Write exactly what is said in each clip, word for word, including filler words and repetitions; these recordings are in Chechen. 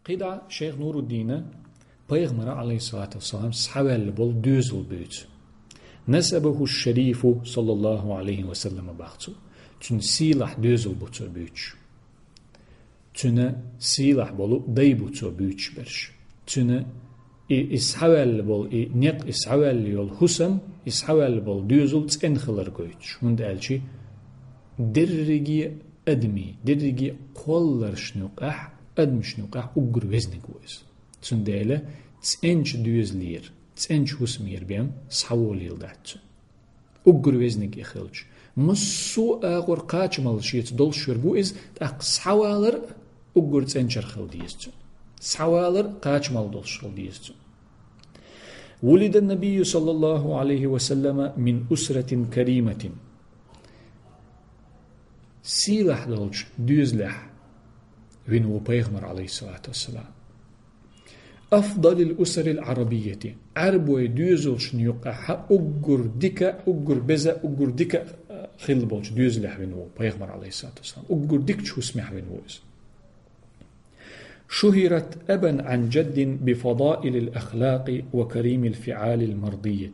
ХӀинца шайх Нуруддина пайхамара, алейхиссалату вассалам, схьаваьлла болу доьзал буьйцу. «نسبه الشريف صلى الله عليه وسلم» боху цо. Цуьнан сийлахь доьзал бу цо буьйцуш. Цуьнан сийлахь болу дай бу цо буьйцуш берш. Цуьнан и, и схьаваьлла болу, и некъ, и схьаваьлла йолу хӀусам, и схьаваьлла болу доьзал цӀена хилар гойтуш. ХӀунда аьлча дерриге а адамийн, дерриге а кхолларшна юкъахь, адамашна юкъахь уггар везниг ву иза. Цундела цӀеначу доьзалера, цӀеначу хӀусамера бен схьаволийла дац цуьнан. Уггар везниг и хилча, массо а агӀор кхачамалла шеца долуш верг ву иза, тӀаккха схьавалар а уггар цӀеначара хила деза цуьнан. Схьавалар а кхачамалла долуш хила деза цуьнан. «ولد النبي صلى الله عليه وسلم من أسرة كريمة». Сийлахь долчу доьзалехь вина ву пайхамар, алейхиссалату вассалам. «أفضل الأسر العربية». Ӏарбойн доьзалшна юкъахь уггар дика, уггар беза, уггар дика а хилла болчу доьзалехь вина ву пайхамар, алейхиссалату вассалам. Уггар дикачу хӀусамехь вина ву иза. «شهرت أبا عن جد بفضائل الأخلاق وكريم الفعال المرضية».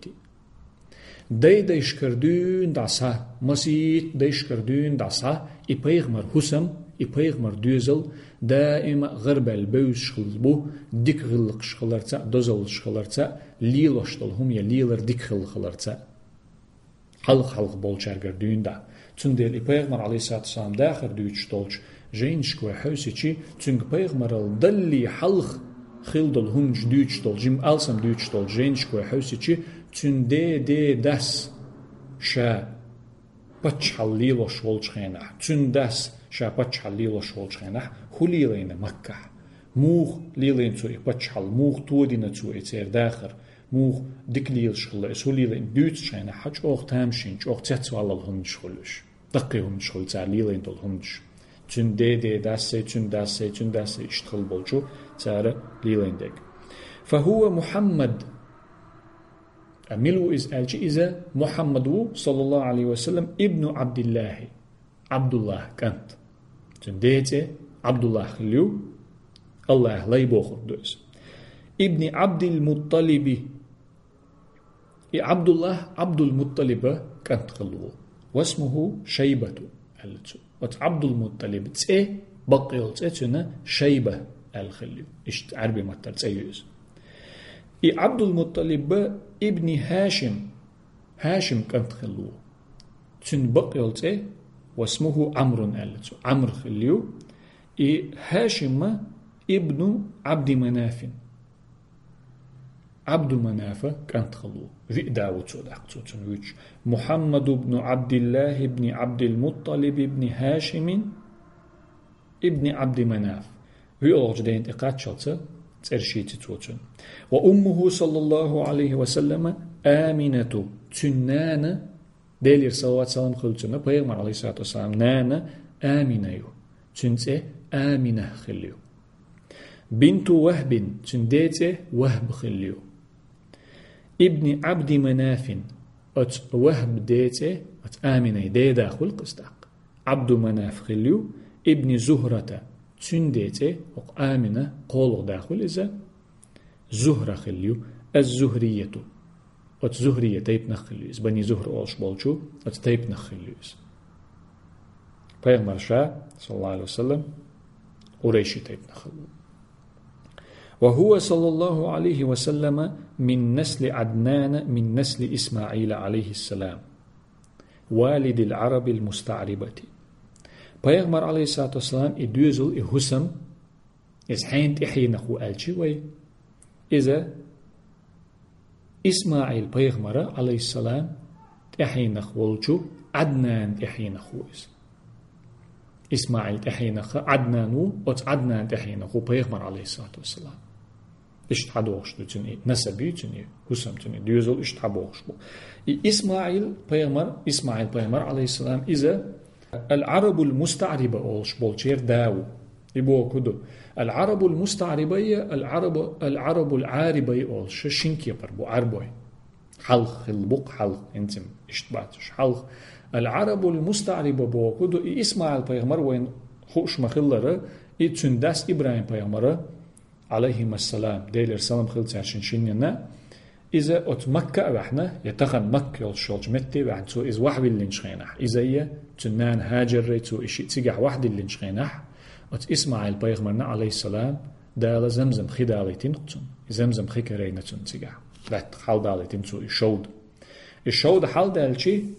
Дай-дайшкара дуьйна дӀасхьа, масийтта дайшкара дуьйна дӀасхьа, и пайхамар хӀусам, и пайхамар доьзал даима а гӀарабаьлла бевзаш хилла бу, дика гӀиллакхаш хиларца а, дозаллаш хиларца а, лелош долу хӀума я лелар дика хилла хиларца а. Хьалха-хьалха болчаьргара дуьйна дӀа. Цундела и пайхамар, алейхиссалату вассалам, дахар дуьйцуш долчу жайнашка вай хьаьвсичи, цуьнга пайхамаралла далле хьалха хилла долу хӀуманаш дуьйцуш долу, жима алсам дуьйцуш долу жайнашка вай хьаьвсичи, цуьнан де-де дас ша паччахьалла лелош волчу хенахь, цуьнан дас ша паччахьалла лелош волчу хенахь, хӀун лелийна Маккахь? Муха лелийна цо и паччахьалла, муха тодина цо и церан дахар, муха дика лелаш хилла иза, хӀун лелийна дуьйцучу хенахь, хьан чӀогӀа тамашийна, чӀогӀа цецваллал хӀуманаш хуьлуш. Даккхий хӀуманаш хуьлу цара лелийна долу хӀуманаш. Цуьнан де-де дас сай, цуьнан дас сай, цуьнан дас сай, иштта хилла болчу цара лелийна дерг. «فهو محمد». Ткъа мила ву иза аьлча, иза Мухьаммад ву, саллаллаху Ӏалайхи ва саллам, ибну Ӏабдиллахи, Ӏабдуллахь кӀант. Цуьнан ден цӀе Ӏабдуллахь хилла ю, Аллахь лай бохург ду иза. Ибни Ӏабдил-Мутталиби. И Ӏабдуллахь Ӏабдул-Мутталиба кӀант хилла ву. «Васмуху Шайбату», аьлла цо. Оцу Ӏабдул-Мутталиб цӀе, бакъ йолу цӀе цуьнан Шайба аьлла хилла ю. Иштта Ӏаьрби маттара цӀе ю иза. И Ӏабдул-Мутталиб ибни ХӀашим, ХӀашим кӀант хилла ву. Цуьнан бакъ йолу цӀе «Васмуху Ӏамрун» аьлла цо. Ӏамр хилла ю. И ХӀашим ибну Ӏабди-Манафин. Ӏабду-Манафа кӀант хилла ву. Виъ да ву цо даккха, цо цуьнан вуьйцуш. Мухьаммад ибну Ӏабдиллахь ибни Ӏабдил-Мутталиб ибни ХӀашимин ибни Ӏабди-Манаф. ВиълагӀчу дена тӀе кхаччалца цӀераш йийци цо цуьнан. «Ва уммуху, саллаллаху Ӏалайхи ва саллама, Аминату». Цуьнан нана, Делера салават-салам хуьлда цунна, пайхамар, Ӏалайхиссалату вассалам, нана Амина ю. Цуьнан цӀе Амина хилла ю. «Бинту Вахбин», цуьнан ден цӀе Вахб хилла ю. «Ибни Ӏабди-Манафин», оцу Вахб ден цӀе, оцу Аминай ден да хуьлу кхуза тӀаккха. Ӏабду-Манаф хилла ю, «ибни Зухрата», цуьнан ден цӀе, хӀокху Амина кхоалгӀа да хуьлу иза, Зухра хилла ю, «аз-Зухрияту». Оцу Зухрия тайпанах хилла ю иза, Бани Зухра олуш болчу оцу тайпанах хилла ю иза. Пайхамар ша, саллаллаху Ӏалайхи ва саллам, Къурайши тайпанах хилла ву. «Ва хӀува, саллаллаху Ӏалайхи ва саллама, мин насли Ӏаднана, мин насли ИсмаӀила, Ӏалайхиссалам, валидил Ӏарабил мустаӀрибати». Пайхамар, Ӏалайхиссалату вассалам, и доьзал, и хӀусам, иза хьенан тӀаьхьенах ву аьлчи вай, иза ИсмаӀил-пайхамара, Ӏалайхиссалам, тӀаьхьенах волчу Ӏаднанан тӀаьхьенах ву иза. ИсмаӀил тӀаьхьенах Ӏаднан ву, оцу Ӏаднанан тӀаьхьенах ву пайхамар, Ӏалайхиссалату вассалам. Иштта хьадогӀуш ду цуьнан и насаб, цуьнан и хӀусам, цуьнан и доьзал иштта хьабогӀуш бу. И ИсмаӀил-пайхамар, ИсмаӀил-пайхамар, Ӏалайхиссалам, иза Ал-Ӏарабул мустаӀриба олуш болчеран да ву. И бохург ду. Ал-Ӏарабул мустаӀрибай, ал-Ӏарабу-, ал-Ӏарабул Ӏарибай олуш шин кепара бу Ӏарбой. Хьалха хилла бу-кх, хьалха, хӀинца-м иштта бац уьш, хьалха. Ал-Ӏарабул мустаӀриба бохург ду, и ИсмаӀил-пайхамар вайна хууш ма-хиллара, и цуьнан дас ИбрахӀим-пайхамара, Ӏалайхимассалам, Делера салам хилла цаьршинна шиннена, иза оцу Макка а ваьхьна, я тахана Макка йолуш йолчу метте а ваьхьна, цо иза вахьвиллинчу хенахь, иза я, цуьнан нана Хьаджаррай цо и шиъ цигахь вахьдиллинчу хенахь, оцу Исмаил-пайхамарна, Ӏалайхиссалам, Дала Замзам хи далийтина цунна. И Замзам хи карийна цунна цигахь. Лаьттах хьалдалийтина цо и шовда. И шовда хьалдаьлчи,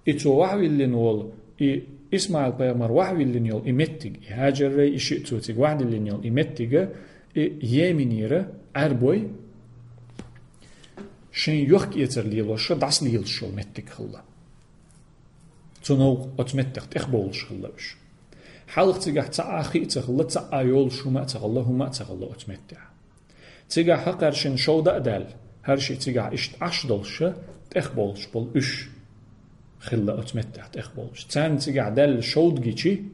и цо вахьвиллина волу, и Исмаил-пайхамар вахьвиллина йолу и меттиг, и Хьаджаррай и шиъ цо цига вахьдиллина йолу и меттига, и Йеменера Ӏаьрбой шайн йохк-эцар лелош, дӀасалелаш йолу меттиг хилла. Цу новкъа оцу меттех тӀехбовлуш хилла уьш. Хьалха цигахь цхьа а хи а ца хилла, цхьа а йолуш хӀума а ца хилла, хӀума а ца хилла оцу меттехь. Цигахь хӀокхаьршинна шовда а даьлла, хӀара шиъ цигахь иштта Ӏаш долуш, тӀехбовлуш болу уьш хилла оцу меттехь тӀехбовлуш. Царна цигахь даьлла шовда гичи,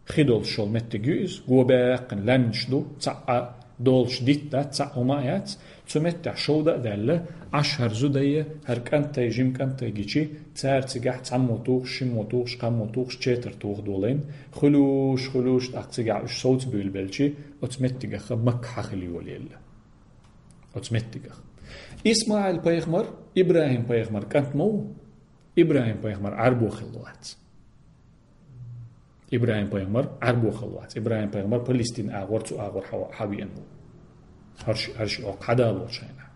хи долуш йолу меттиг ю иза, го баьккхина лаьмнаш ду, цхьа а долуш дитт дац, цхьа а хӀума а яц, цу меттехь шовда а даьлла, Ӏаш хӀара зудай, хӀара кӀантай, жима кӀантай гичи, цара цигахь цхьаммо тухуш, шиммо тухуш, кхаммо тухуш, четар туху долийна, хуьлуш, хуьлуш, тӀаккха цигахь уьш совцабуьйлабелчи, оцу меттигах Макка хьан хила йолаелла. Оцу меттигах. Исмаил-пайхамар, ИбрахӀим-пайхамар кӀант ма ву, ИбрахӀим-пайхамар Ӏаьрбо хилла вац. ИбрахӀим-пайхамар Ӏаьрбо хилла вац. ИбрахӀим-пайхамар Палестин агӀор, цу агӀор хьа-, хьавеана ву. ХӀорш, хӀорш оккха хьадалочу хенахь.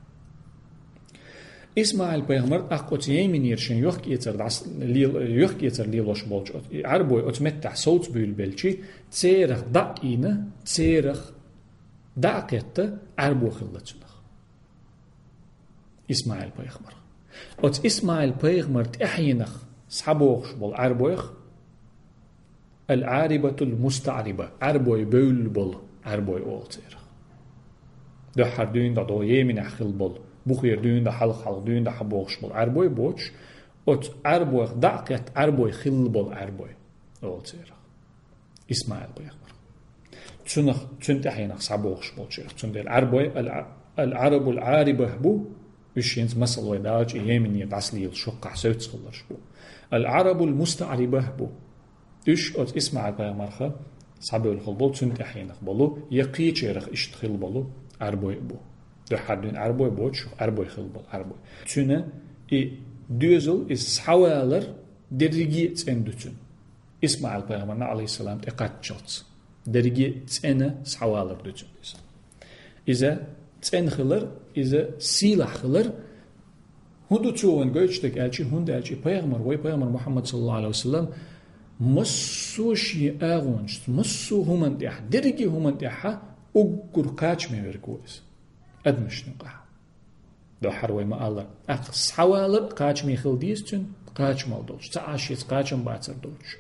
Исмаил-пайхамар тӀаккха оцу Йеменера шайн йохк-эцар дӀас-, лел-, йохк-эцар лелош болчу оцу, и Ӏаьрбой оцу меттехь совцабуьйлабелчи, церах дӀа а ийна, церах дӀа а кхетта, Ӏаьрбо хилла цунах. Исмаил-пайхамар. Оцу Исмаил-пайхамар тӀаьхьенах схьабохуш болу Ӏаьрбойх ал-Ӏарибатул мустаӀриба, Ӏаьрбой бевлла болу Ӏаьрбой олу церах. Дуьххьара дуьйна дӀа догӀу Йеменехь хилла болу, бухера дуьйна дӀа хьалха, хьалха дуьйна дӀа хьабохуш болу Ӏаьрбой боцуш, оцу Ӏаьрбойх дӀа а кхетта Ӏаьрбой хилла болу Ӏаьрбой олу церах. Исмаил-пайхамар. Цунах, цуьнан тӀаьхьенах схьабохуш болчех. Цундела Ӏаьрбой ал-, ал-Ӏарабул Ӏарибах бу, уьш хӀинца масал вай далча Йеменера дӀасалелаш хӀокхахь севцахилларш бу. Ал-Ӏарабул мустаӀрибах бу. Уьш оцу Исмаил-пайхамарха схьабевлла хилла болу, цуьнан тӀаьхьенах болу, я кхечерах иштта хилла болу Ӏаьрбой а бу. Дуьххьара дуьйна Ӏаьрбой боцуш, Ӏаьрбой хилла болу Ӏаьрбой. Цуьнан и доьзал, иза схьавалар дерриге а цӀена ду цуьнан. Исмаил-пайхамарна, Ӏалайхиссалам, тӀекхаччалц. Дерриге а цӀена схьавалар ду цуьнан иза. Иза цӀена хилар, иза сийлахь хилар, хӀун ду цо вайна гойтуш дерг аьлчи, хӀунда аьлчи пайхамар, вай пайхамар Мухьаммад, саллаллаху Ӏалайхи ва саллам, массо а шен агӀонашца, массо а хӀуманна тӀехь, дерриге а хӀуманна тӀехь уггар кхачаме верг ву иза. Адамашна юкъахь. Дуьххьара вай ма-аллара, тӀаккха схьавалар а кхачаме хила деза цуьнан, кхачамалла долуш, ца Ӏаш шеца кхачам бацар долуш.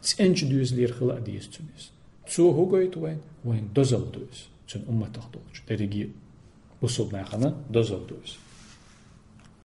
ЦӀеначу доьзалера хила а деза цуьнан иза. Цо хӀун гойту вайна? Вайна дозалла ду иза, цуьнан умматах долчу дерриге а бусалба нахана дозалла ду иза.